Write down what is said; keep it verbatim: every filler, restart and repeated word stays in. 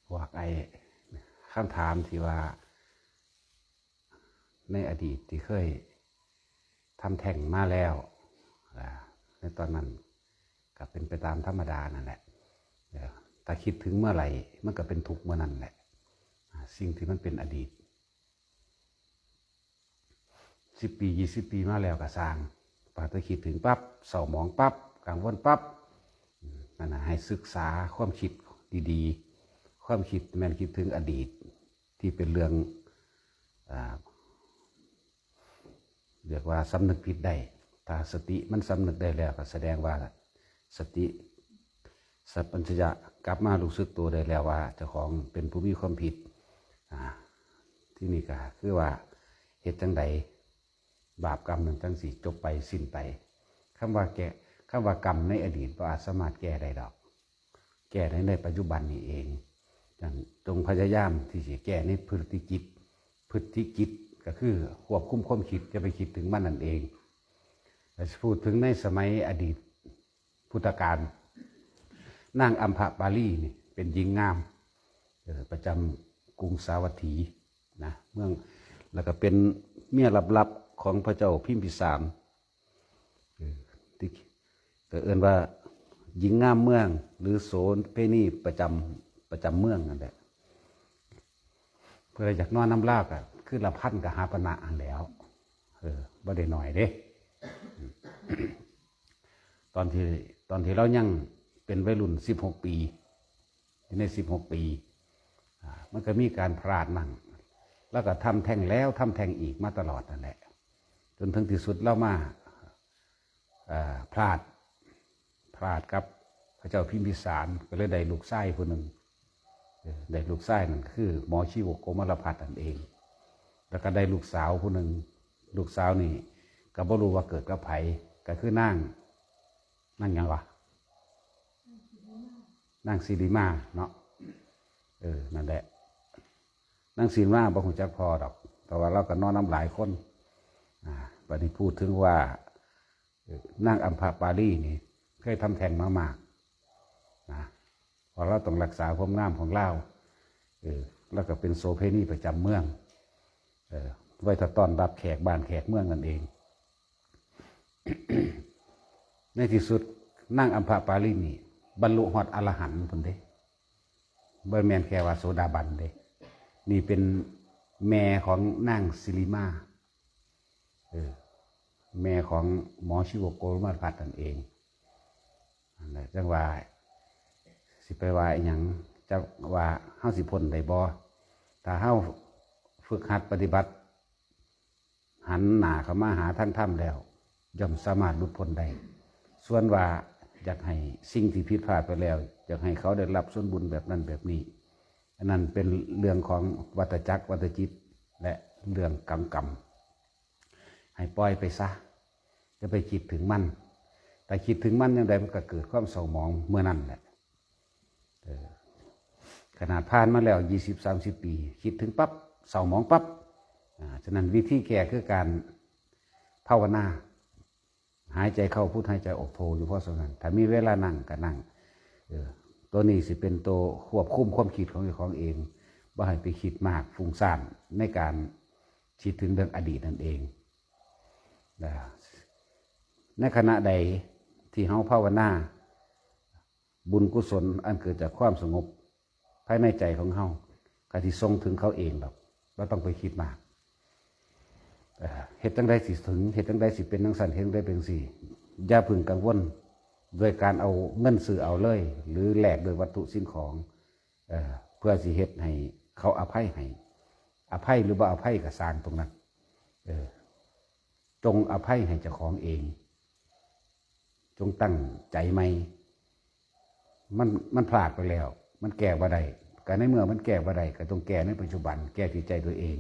พวกไอ้คำถามที่ว่า ในอดีตที่เคยทำแท้งมาแล้ว อ่า ในตอนนั้นก็เป็นไปตามธรรมดานั่นแหละ เออ ถ้าคิดถึงเมื่อไหร่ มันก็เป็นทุกข์เมื่อนั้นแหละ อ่า สิ่งที่มันเป็นอดีต สิบปี ยี่สิบปีมาแล้วก็ซ่าง พอแต่คิดถึงปั๊บ เศร้าหมองปั๊บ กังวลปั๊บ อืม นั่นน่ะ ให้ศึกษาความคิดดีๆ ความคิดแม่นคิดถึงอดีต ที่เป็นเรื่อง อ่า เรียกว่าสำนึกผิดได้ ถ้าสติมันสำนึกได้แล้ว ก็แสดงว่าสติสัมปชัญญะกลับมารู้สึกตัวได้แล้วว่าเจ้าของเป็นผู้มีความผิด อ่า ที่นี่ก็คือว่าเฮ็ดจั่งใด บาปกรรมนั้นจั่งสิจบไปสิ้นไป คำว่าแก้ คำว่ากรรมในอดีตบ่อาจสามารถแก้ได้ดอก แก้ใน ในปัจจุบันนี้เอง นั้นจงพยายามที่สิแก้ในพฤติจิต พฤติจิตก็คือควบคุมความคิด อย่าไปคิดถึงมันนั่นเอง แต่พูดถึงในสมัยอดีตพุทธกาล นางอัมพปาลีนี่เป็นหญิงงาม เอ่อ ประจำกรุงสาวัตถีนะ เมือง แล้วก็เป็นเมียลับๆของพระเจ้าพิมพิสาร เออ ที่ก็เอิ้นว่าหญิงงามเมือง หรือโสเภณีประจำ ประจำเมืองนั่นแหละ เพิ่นอยากนอนนำลาวก็คือละพันก็หาปณะหั้นแหล้ว เออ บ่ได้น้อยเด้ ตอนที่ ตอนที่ลาวยังเป็นวัยรุ่น สิบหกปี อยู่ใน สิบหกปี อ่า มันก็มีการพลาดมั่ง แล้วก็ทำแท้งแล้วทำแท้งอีกมาตลอดนั่นแหละ จนถึงที่สุดลาวมา อ่า พลาด พลาดกับพระเจ้าพิมพิสาร ก็เลยได้ลูกชายผู้หนึ่ง เออ ได้ลูกชายนั่นก็คือหมอชีวกโกมลพัสนั่นเอง แล้วก็ได้ลูกสาวผู้หนึ่ง ลูกสาวนี่ก็บ่รู้ว่าเกิดกับไผ ก็คือนาง นางหยังวะ นางสิริมาเนาะ เออ นั่นแหละ นางสิริมาบ่ฮู้จักพ่อดอก แต่ว่าลาวก็นอนนำหลายคน อ่า บัดนี้พูดถึงว่า เออ นางอัมพปาลีนี่เคยทำแท้งมามากนะ เพราะลาวต้องรักษาความงามของลาว เออ แล้วก็เป็นโสเภณีประจำเมือง เออ ไว้ถ้าต้อนรับแขกบ้านแขกเมืองนั่นเอง ในที่สุดนางอัมพปาลีนี่บรรลุฮอดอรหันต์พุ้นเด้ บ่แม่นแค่ว่าโสดาบันเด้ นี่เป็นแม่ของนางสิริมา เออ แม่ของหมอชีวกโกมลพัสนั่นเอง นั่นแหละ จั่งว่า สิไปว่าอิหยัง จะว่าเฮาสิพ้นได้บ่ ถ้าเฮาฝึกหัดปฏิบัติ หันหน้าเข้ามาหาทางธรรมแล้ว ย่อมสามารถหลุดพ้นได้ ส่วนว่าอยากให้สิ่งที่ผิดพลาดไปแล้ว อยากให้เขาได้รับส่วนบุญแบบนั้นแบบนี้ อันนั้นเป็นเรื่องของวัฏจักร วัฏจิต และเรื่องกรรม กรรม ให้ปล่อยไปซะ อย่าไปคิดถึงมัน ถ้าคิดถึงมันยามใดมันก็เกิดความเศร้าหมองเมื่อนั้นแหละ เออ ขนาดผ่านมาแล้ว ยี่สิบ สามสิบ ปี คิดถึงปั๊บ เศร้าหมองปั๊บ อ่า ฉะนั้นวิธีแก้คือการภาวนา หายใจเข้าพุท หายใจออกโธ อยู่พอส่ำนั้น ถ้ามีเวลานั่งก็นั่ง เออ ตัวนี้สิเป็นตัวควบคุมความคิดของเจ้าของเอง บ่ให้ไปคิดมาก ฟุ้งซ่านในการคิดถึงเรื่องอดีตนั่นเอง นะ ในขณะใดที่เฮาภาวนา บุญกุศลอันเกิดจากความสงบภายในใจของเฮา ก็สิส่งถึงเขาเองดอก บ่ต้องไปคิดมาก เอ่อ เฮ็ดจั่งใดสิถึง เฮ็ดจั่งใดสิเป็นจั่งซั้น เฮ็ดจั่งใดเป็นจั่งซี้ อย่าเพิ่งกังวล โดยการเอาเงินซื้อเอาเลย หรือแลกด้วยวัตถุสิ่งของ เอ่อ เพื่อสิเฮ็ดให้เขาอภัยให้ อภัยหรือบ่อภัยก็ซ่างตรงนั้น เออ จงอภัยให้เจ้าของเอง จงตั้งใจใหม่ มัน มันพลาดไปแล้ว มันแก้บ่ได้ ก็ในเมื่อมันแก้บ่ได้ ก็ต้องแก้ในปัจจุบัน แก้ที่ใจตัวเอง